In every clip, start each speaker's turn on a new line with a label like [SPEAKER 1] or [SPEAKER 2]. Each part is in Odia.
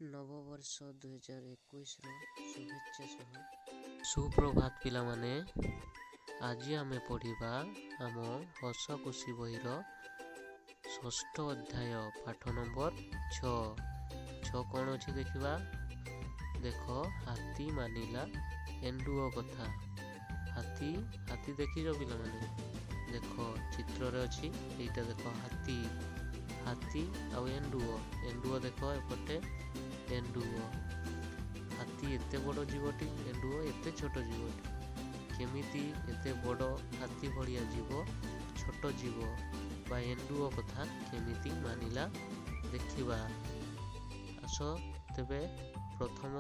[SPEAKER 1] ନବବର୍ଷ 2021ର ଶୁଭେଚ୍ଛା ସହ
[SPEAKER 2] ସୁପ୍ରଭାତ ପିଲାମାନେ। ଆଜି ଆମେ ପଢ଼ିବା ଆମ ହସ ଖୁସି ବହିର ଷଷ୍ଠ ଅଧ୍ୟାୟ, ପାଠ ନମ୍ବର 6। 6 କ'ଣ ଅଛି ଦେଖିବା। ଦେଖ, ହାତୀ ମାନିଲା ଏଣ୍ଡୁଅ କଥା। ହାତୀ, ହାତୀ ଦେଖିଛ ପିଲାମାନେ? ଦେଖ, ଚିତ୍ରରେ ଅଛି ଏଇଟା। ଦେଖ, ହାତୀ, ହାତୀ ଆଉ ଏଣ୍ଡୁଅ। ଏଣ୍ଡୁଅ ଦେଖ, ଏପଟେ ଏଣ୍ଡୁଅ। ହାତୀ ଏତେ ବଡ଼ ଜୀବଟି, ଏଣ୍ଡୁଅ ଏତେ ଛୋଟ ଜୀବଟି। କେମିତି ଏତେ ବଡ଼ ହାତୀ ଭଳିଆ ଜୀବ ଛୋଟ ଜୀବ ବା ଏଣ୍ଡୁଅ କଥା କେମିତି ମାନିଲା, ଦେଖିବା ଆସ। ତେବେ ପ୍ରଥମ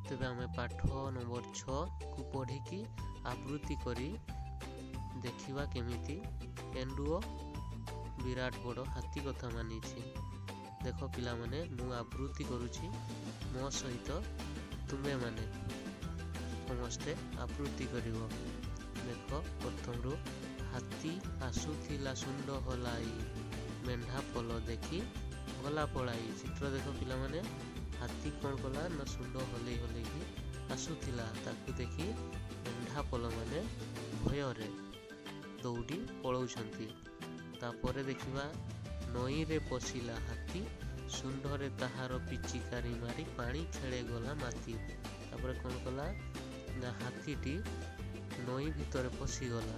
[SPEAKER 2] ତେବେ ଆମେ ପାଠ ନମ୍ବର 6କୁ ପଢ଼ିକି ଆବୃତ୍ତି କରି ଦେଖିବା କେମିତି ଏଣ୍ଡୁଅ ବିରାଟ ବଡ଼ ହାତୀ କଥା ମାନିଛି। ଦେଖ ପିଲାମାନେ, ମୁଁ ଆବୃତ୍ତି କରୁଛି, ମୋ ସହିତ ତୁମେମାନେ ସମସ୍ତେ ଆବୃତ୍ତି କରିବ। ଦେଖ ପ୍ରଥମରୁ। ହାତୀ ଆସୁଥିଲା ଶୁଣ୍ଡ ହଲାଇ, ମେଣ୍ଢା ପଲ ଦେଖି ଗଲା ପଳାଇ। ଚିତ୍ର ଦେଖ ପିଲାମାନେ। ହାତୀ କ'ଣ କଲା ନା ଶୁଣ୍ଡ ହଲେଇ ହଲେଇକି ଆସୁଥିଲା, ତାକୁ ଦେଖି ମେଣ୍ଢା ପଲମାନେ ଭୟରେ ଦୌଡ଼ି ପଳାଉଛନ୍ତି। ତାପରେ ଦେଖିବା, ନଈରେ ପଶିଲା ହାତୀ, ଶୁଣ୍ଢରେ ତାହାର ପିଚିକାରି ମାରି ପାଣି ଖେଳେ ଗଲା ମାତି। ତାପରେ କ'ଣ କଲା ନା ହାତୀଟି ନଈ ଭିତରେ ପଶିଗଲା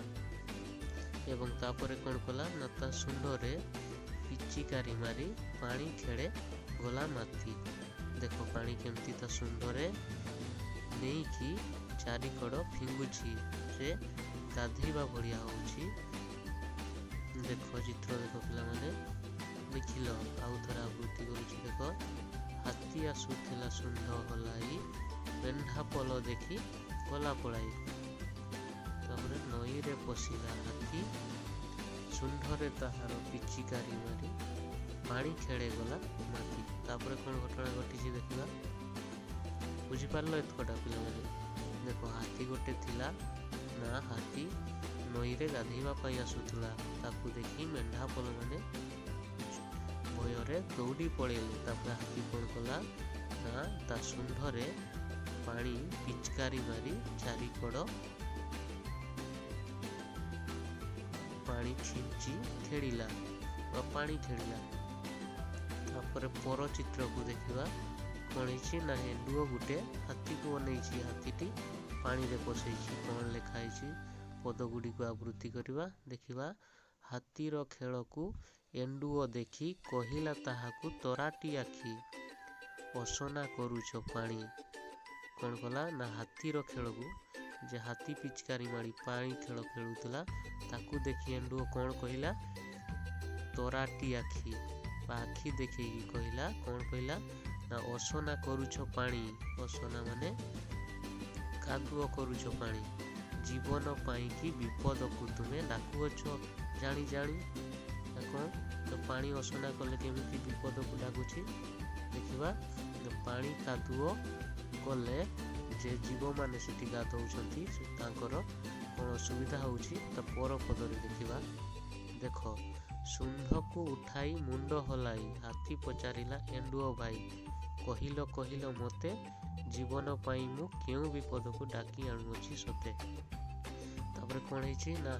[SPEAKER 2] ଏବଂ ତାପରେ କ'ଣ କଲା ନା ତା ଶୁଣ୍ଢରେ ପିଚିକାରି ମାରି ପାଣି ଖେଳେ ଗଲା ମାତି। ଦେଖ, ପାଣି କେମିତି ତା ଶୁଣ୍ଢରେ ନେଇକି ଚାରିକଡ଼ ଫିଙ୍ଗୁଛି, ସେ ଗାଧେଇବା ଭଳିଆ ହଉଛି। ଦେଖ, ଚିତ୍ର ଦେଖ ପିଲାମାନେ। ଦେଖିଲ? ଆଉ ଥରେ ଆବୃତ୍ତି କରୁଛି, ଦେଖ। ହାତୀ ଆସୁଥିଲା ଶୁଣ୍ଢ ହଲାଇ, ମେଣ୍ଢା ପଲ ଦେଖି ଗଲା ପଳାଇ। ତାପରେ ନଈରେ ପଶିଲା ହାତୀ, ଶୁଣ୍ଢରେ ତାହାର ପିଚିକାରି ମାରି ପାଣି ଖେଳେ ଗଲା ମାତି। ତାପରେ କ'ଣ ଘଟଣା ଘଟିଛି ଦେଖିବା। ବୁଝିପାରିଲ ଏତକଟା ପିଲାମାନେ? ଦେଖ, ହାତୀ ଗୋଟେ ଥିଲା ନା, ହାତୀ ନଈରେ ଗାଧେଇବା ପାଇଁ ଆସୁଥିଲା। ତାକୁ ଦେଖି ମେଣ୍ଢା ପଲମାନେ ଭୟରେ ଦୌଡ଼ି ପଳେଇଲେ। ତାପରେ ହାତୀ କ'ଣ କଲା ନା ତା ଶୁଣ୍ଢରେ ପାଣି ପିଚକାରି ମାରି ଚାରିକଡ଼ ପାଣି ଛିଞ୍ଚି ଖେଳିଲା ବା ପାଣି ଖେଳିଲା। ତାପରେ ପର ଚିତ୍ରକୁ ଦେଖିବା। କ'ଣ ହେଇଛି ନା ଏଣ୍ଡୁଅ ଗୋଟେ ହାତୀକୁ ଅନେଇଛି, ହାତୀଟି ପାଣିରେ ପଶେଇଛି। କ'ଣ ଲେଖା ହେଇଛି? ପଦ ଗୁଡ଼ିକୁ ଆବୃତ୍ତି କରିବା, ଦେଖିବା। ହାତୀର ଖେଳକୁ ଏଣ୍ଡୁଅ ଦେଖି କହିଲା ତାହାକୁ ତରାଟି ଆଖି, ଅସନା କରୁଛ ପାଣି। କ'ଣ କଲା ନା ହାତୀର ଖେଳକୁ, ଯେ ହାତୀ ପିଚକାରି ମାରି ପାଣି ଖେଳ ଖେଳୁଥିଲା, ତାକୁ ଦେଖି ଏଣ୍ଡୁଅ କ'ଣ କହିଲା? ତରାଟି ଆଖି ବା ଆଖି ଦେଖେଇକି କହିଲା। କ'ଣ କହିଲା ନା ଅସନା କରୁଛ ପାଣି। ଅସନା ମାନେ କାଦୁଅ କରୁଛ ପାଣି। ଜୀବନ ପାଇଁକି ବିପଦକୁ ତୁମେ ଡାକୁଅଛ ଜାଣି ଜାଣି ନା କ'ଣ? ତ ପାଣି ଅସନା କଲେ କେମିତି ବିପଦକୁ ଡାକୁଛି ଦେଖିବା। ପାଣି କାଦୁଅ କଲେ ଯେ ଜୀବମାନେ ସେଠି ଗାଧଉଛନ୍ତି, ତାଙ୍କର କ'ଣ ଅସୁବିଧା ହେଉଛି, ତା ପର ପଦରେ ଦେଖିବା। ଦେଖ, ଶୁଣ୍ଢକୁ ଉଠାଇ ମୁଣ୍ଡ ହଲାଇ ହାତୀ ପଚାରିଲା ଏଣ୍ଡୁଅ ଭାଇ, କହିଲ କହିଲ ମୋତେ, ଜୀବନ ପାଇଁ ମୁଁ କେଉଁ ବିପଦକୁ ଡାକି ଆଣୁଅଛି ସତେ? ତାପରେ କ'ଣ ହେଇଛି ନା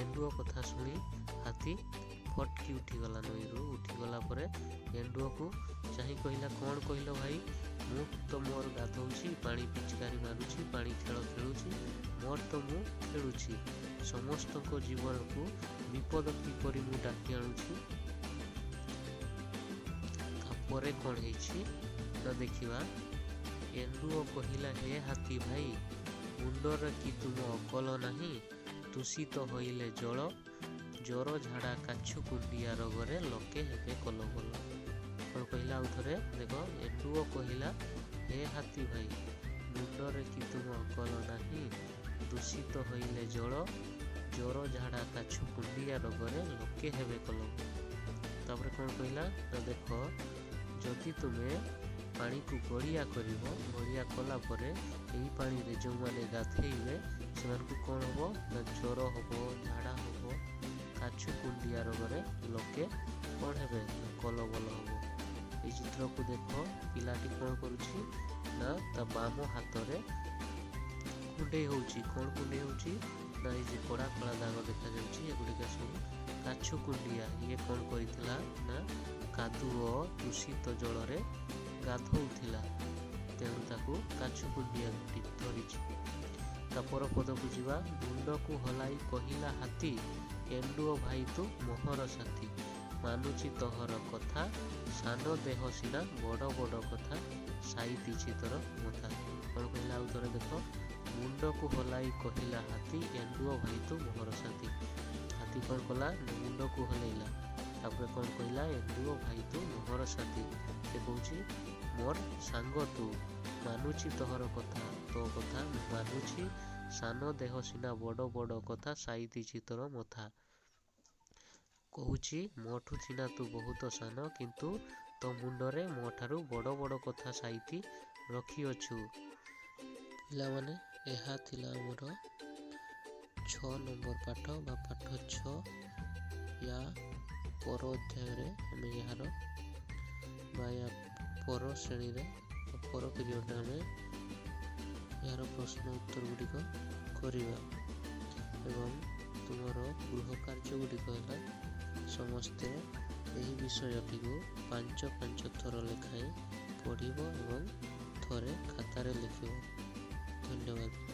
[SPEAKER 2] ଏଣ୍ଡୁଅ କଥା ଶୁଣି ହାତୀ ଫଟକି ଉଠିଗଲା ନଈରୁ। ଉଠିଗଲା ପରେ ଏଣ୍ଡୁଅକୁ ଚାହିଁ କହିଲା, କ'ଣ କହିଲ ଭାଇ? ମୁଁ ତ ମୋର ଗାଧଉଛି, ପାଣି ପିଚକାରି ମାରୁଛି, ପାଣି ଖେଳ ଖେଳୁଛି, ମୋର ତ ମୁଁ ଖେଳୁଛି, ସମସ୍ତଙ୍କ ଜୀବନକୁ ବିପଦ କିପରି ମୁଁ ଡାକି ଆଣୁଛି? ତାପରେ କ'ଣ ହେଇଛି ନା ଦେଖିବା। ଏଣ୍ଡୁଅ କହିଲା, ହେ ହାତୀ ଭାଇ, ମୁଣ୍ଡରେ କି ତୁମ ଅକଲ ନାହିଁ? ଦୂଷିତ ହୋଇଲେ ଜଳ, ଜ୍ୱର ଝାଡ଼ା କାଛୁ କୁଣ୍ଡିଆ ରୋଗରେ ଲୋକେ ହେବେ କଲବଲ। କ'ଣ କହିଲା? ଆଉ ଥରେ ଦେଖ। ଏଣ୍ଡୁଅ କହିଲା, ହେ ହାତୀ ଭାଇ, ମୁଣ୍ଡରେ କି ତୁମ ଅକଲ ନାହିଁ? ଦୂଷିତ ହୋଇଲେ ଜଳ, ଜ୍ୱର ଝାଡ଼ା କାଛୁ କୁଣ୍ଡିଆ ରୋଗରେ ଲୋକେ ହେବେ କଲବଲ। ତାପରେ କ'ଣ କହିଲା ନା ଦେଖ, ଯଦି ତୁମେ ପାଣିକୁ ଗୋଳିଆ କରିବ, ଗୋଳିଆ କଲା ପରେ ଏହି ପାଣିରେ ଯେଉଁମାନେ ଗାଧେଇବେ ସେମାନଙ୍କୁ କ'ଣ ହେବ ନା ଜ୍ୱର ହେବ, ଝାଡ଼ା ହେବ, କାଛୁ କୁଣ୍ଡିଆ ରୋଗରେ ଲୋକେ କଲବଲ ହେବ। ଏଇ ଚିତ୍ରକୁ ଦେଖ, ପିଲାଟି କ'ଣ କରୁଛି ନା ତା ବାମ ହାତରେ କୁଣ୍ଡେଇ ହେଉଛି। କ'ଣ କୁଣ୍ଡେଇ ହେଉଛି ନା ଏଇ ଯେ କଳା କଳା ଦାଗ ଦେଖାଯାଉଛି, ଏଗୁଡ଼ିକ ସବୁ କାଛୁ କୁଣ୍ଡିଆ। ଇଏ କ'ଣ କରିଥିଲା ନା କାଦୁଅ ଦୂଷିତ ଜଳରେ ଗାଧଉଥିଲା, ତେଣୁ ତାକୁ କାଛୁ କୁଣ୍ଡିଆ ଧରିଛି। ତା ପର ପଦକୁ ଯିବା। ମୁଣ୍ଡକୁ ହଲାଇ କହିଲା ହାତୀ, ଏଣ୍ଡୁଅ ଭାଇ ତୁ ମୋହର ସାଥୀ, ମାନୁଛି ତୋହର କଥା, ସାନ ଦେହ ସିନା ବଡ଼ ବଡ଼ କଥା, ସାଇତିଛି ତୋର ମଥା। କ'ଣ କହିଲା ଆଉ ଥରେ ଦେଖ। ମୁଣ୍ଡକୁ ହଲାଇ କହିଲା ହାତୀ, ଏଣ୍ଡୁଅ ଭାଇ ତୁ ମୋହର ସାଥୀ। ହାତୀ କ'ଣ କଲା? ମୁଣ୍ଡକୁ ହଲେଇଲା, ତାପରେ କ'ଣ କହିଲା? ଏଣ୍ଡୁଅ ଭାଇ ତୁ ମୋହର ସାଥୀ। ସେ କହୁଛି ମୋର ସାଙ୍ଗ ତୁ, ମାନୁଛି ତୋହର କଥା, ତୋ କଥା ମୁଁ ମାନୁଛି, ସାନ ଦେହ ସିନା ବଡ଼ ବଡ଼ କଥା, ସାଇତିଛି ତୋର ମଥା। କହୁଛି ମୋଠୁ ସିନା ତୁ ବହୁତ ସାନ, କିନ୍ତୁ ତୋ ମୁଣ୍ଡରେ ମୋ ଠାରୁ ବଡ଼ ବଡ଼ କଥା ସାଇତି ରଖିଅଛୁ। ପିଲାମାନେ, ଏହା ଥିଲା ଆମର 6 ନମ୍ବର ପାଠ ବା ପାଠ 6। ୟା ପର ଅଧ୍ୟାୟରେ ଆମେ ଏହାର ବା ୟା ପର ଶ୍ରେଣୀରେ ପର ପିରିୟଡ଼ରେ ଆମେ ଏହାର ପ୍ରଶ୍ନ ଉତ୍ତର ଗୁଡ଼ିକ କରିବା। ଏବଂ ତୁମର ଗୃହ କାର୍ଯ୍ୟ ଗୁଡ଼ିକ ହେଲା ସମସ୍ତେ ଏହି ବିଷୟଟିକୁ 5 5 ଥର ଲେଖାଏଁ ପଢ଼ିବ ଏବଂ ଥରେ ଖାତାରେ ଲେଖିବ। ଧନ୍ୟବାଦ।